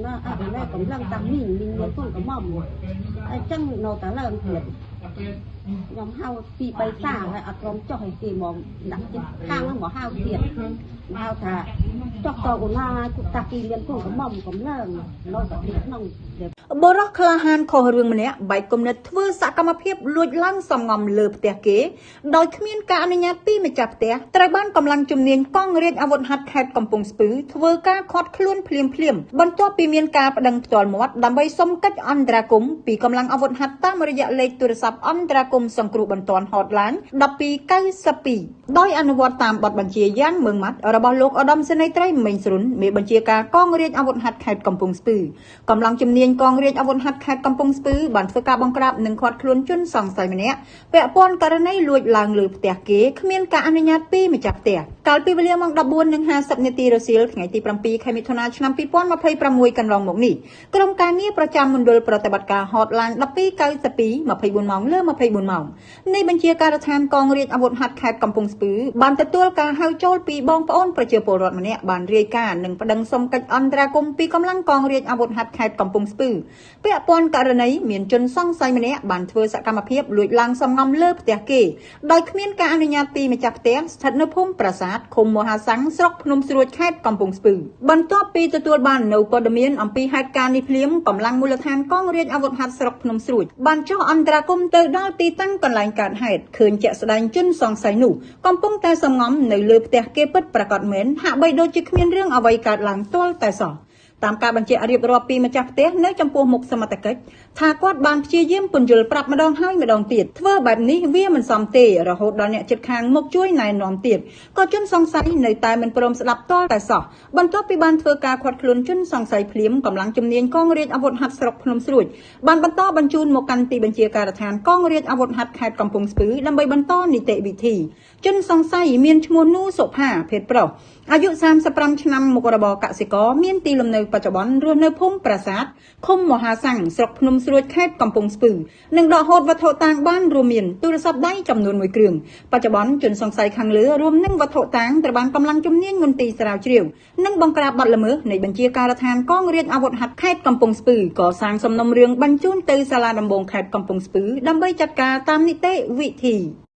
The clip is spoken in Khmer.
ណាអត់ណែកំឡឹងតាមីងមីងមានកូនកំមុំអញ្ចឹងនៅតែឡើងទៀតខ្ញុំហៅពីបីសាហើយអត់ព្រមចុះឲ្យគេមកដាក់ចិត្តខាងហ្នឹងមកហៅទៀតហៅថាចុះតអូណាតាគីមានកូនកំមុំកំឡឹងនៅតែក្នុង បុរសក្លាហានខុសរឿងម្នាក់បែកគំនិតធ្វើសកម្មភាពលួចឡើងសំងំលើផ្ទះគេដោយគ្មានការអនុញ្ញាតពីម្ចាស់ផ្ទះត្រូវបានកម្លាំងជំនាញកងរាជអាវុធហត្ថខេត្តកំពង់ស្ពឺធ្វើការឃាត់ខ្លួនភ្លាមៗបន្ទាប់ពីមានការប្តឹងផ្ទាល់មាត់ដើម្បីសុំកិច្ចអន្តរាគមន៍ពីកម្លាំងអាវុធហត្ថតាមរយៈលេខទូរស័ព្ទអន្តរាគមន៍សង្គ្រោះបន្ទាន់ Hotline 1292ដោយអនុវត្តតាមបទបញ្ជាយ៉ាងម៉ឺងម៉ាត់របស់លោកឧត្តមសេនីយ៍ត្រីមេងស្រុនមេបញ្ជាការកងរាជអាវុធហត្ថខេត្តកំពង់ស្ពឺកម្លាំងជំនាញកងរាជអាវុធហត្ថខេត្តកំពង់ស្ពឺបានធ្វើការបង្ក្រាបនិងឃាត់ខ្លួនជនសង្ស័យម្នាក់ពាក់ព័ន្ធករណីលួចឡើងលើផ្ទះគេគ្មានការអនុញ្ញាតពីម្ចាស់ផ្ទះកាលពីវេលាម៉ោង14:50នាទីរសៀលថ្ងៃទី7ខែមិថុនាឆ្នាំ2026កន្លងមកនេះក្រុមការងារប្រចាំមណ្ឌលប្រតិបត្តិការ Hotline 1292 24ម៉ោងលើ24ម៉ោងនៃបញ្ជាការដ្ឋានកងរាជអាវុធហត្ថខេត្តកំពង់ស្ពឺបានទទួលការហៅចូលពីបងប្អូនប្រជាពលរដ្ឋម្នាក់បានរាយការណ៍និងប្តឹងសុំកិច្ចអន្តរាគមន៍ពីកម្លាំងកងរាជអាវុធហត្ថខេត្តកំពង់ស្ពឺពាក់ព័ន្ធករណីមានជនសង្ស័យម្នាក់បានធ្វើសកម្មភាពលួចឡើងសំងំលើផ្ទះគេដោយគ្មានការអនុញ្ញាតពីម្ចាស់ផ្ទះស្ថិតនៅភូមិប្រាសាទឃុំមហាសាំងស្រុកភ្នំស្រួចខេត្តកំពង់ស្ពឺបន្ទាប់ពីទទួលបាននូវព័ត៌មានអំពីហេតុការណ៍នេះភ្លាមកម្លាំងមូលដ្ឋានកងរាជអាវុធហត្ថស្រុកភ្នំស្រួចបានចុះអន្តរាគមន៍ទៅដល់ទីតាំងកន្លែងកើតហេតុឃើញជាក់ស្ដែងជនសង្ស័យនោះកំពុងតែសំងំនៅលើផ្ទះគេពិតប្រាកដមែនហាក់បីដូចជាគ្មានរឿងអ្វីកើតឡើងទាល់តែសោះតាមការបញ្ជាក់រៀបរាប់ពីម្ចាស់ផ្ទះនៅចំពោះមុខសមត្ថកិច្ចថាគាត់បានព្យាយាមពន្យល់ប្រាប់ម្ដងហើយម្ដងទៀតធ្វើបែបនេះវាមិនសមទេរហូតដល់អ្នកជិតខាងមកជួយណែនាំទៀតក៏ជនសង្ស័យនៅតែមិនព្រមស្ដាប់ទាល់តែសោះបន្ទាប់ពីបានធ្វើការឃាត់ខ្លួនជនសង្ស័យភ្លាមកម្លាំងជំនាញកងរាជអាវុធហត្ថស្រុកភ្នំស្រួចបានបន្តបញ្ជូនមកកាន់ទីបញ្ជាការដ្ឋានកងរាជអាវុធហត្ថខេត្តកំពង់ស្ពឺដើម្បីបន្តនីតិវិធីជនសង្ស័យមានឈ្មោះនូសុផាភេទប្រុសអាយុ35ឆ្នាំមុខរបរកសិករមានទីលំនៅបច្ចុប្បន្នរស់នៅភូមិប្រាសាទឃុំមហាសាំងស្រុកភ្នំស្រួចខេត្តកំពង់ស្ពឺនិងដកហូតវត្ថុតាងបានរួមមានទូរស័ព្ទដៃចំនួន1គ្រឿងបច្ចុប្បន្នជនសង្ស័យខាងលើរួមនឹងវត្ថុតាងត្រូវបានកម្លាំងជំនាញមន្ទីរស្រាវជ្រាវនិងបង្ក្រាបបទល្មើសនៃបញ្ជាការដ្ឋានកងរាជអាវុធហត្ថខេត្តកំពង់ស្ពឺកសាងសំណុំរឿងបញ្ជូនទៅសាលាដំបងខេត្តកំពង់ស្ពឺដើម្បីចាត់ការតាមនីតិវិធី។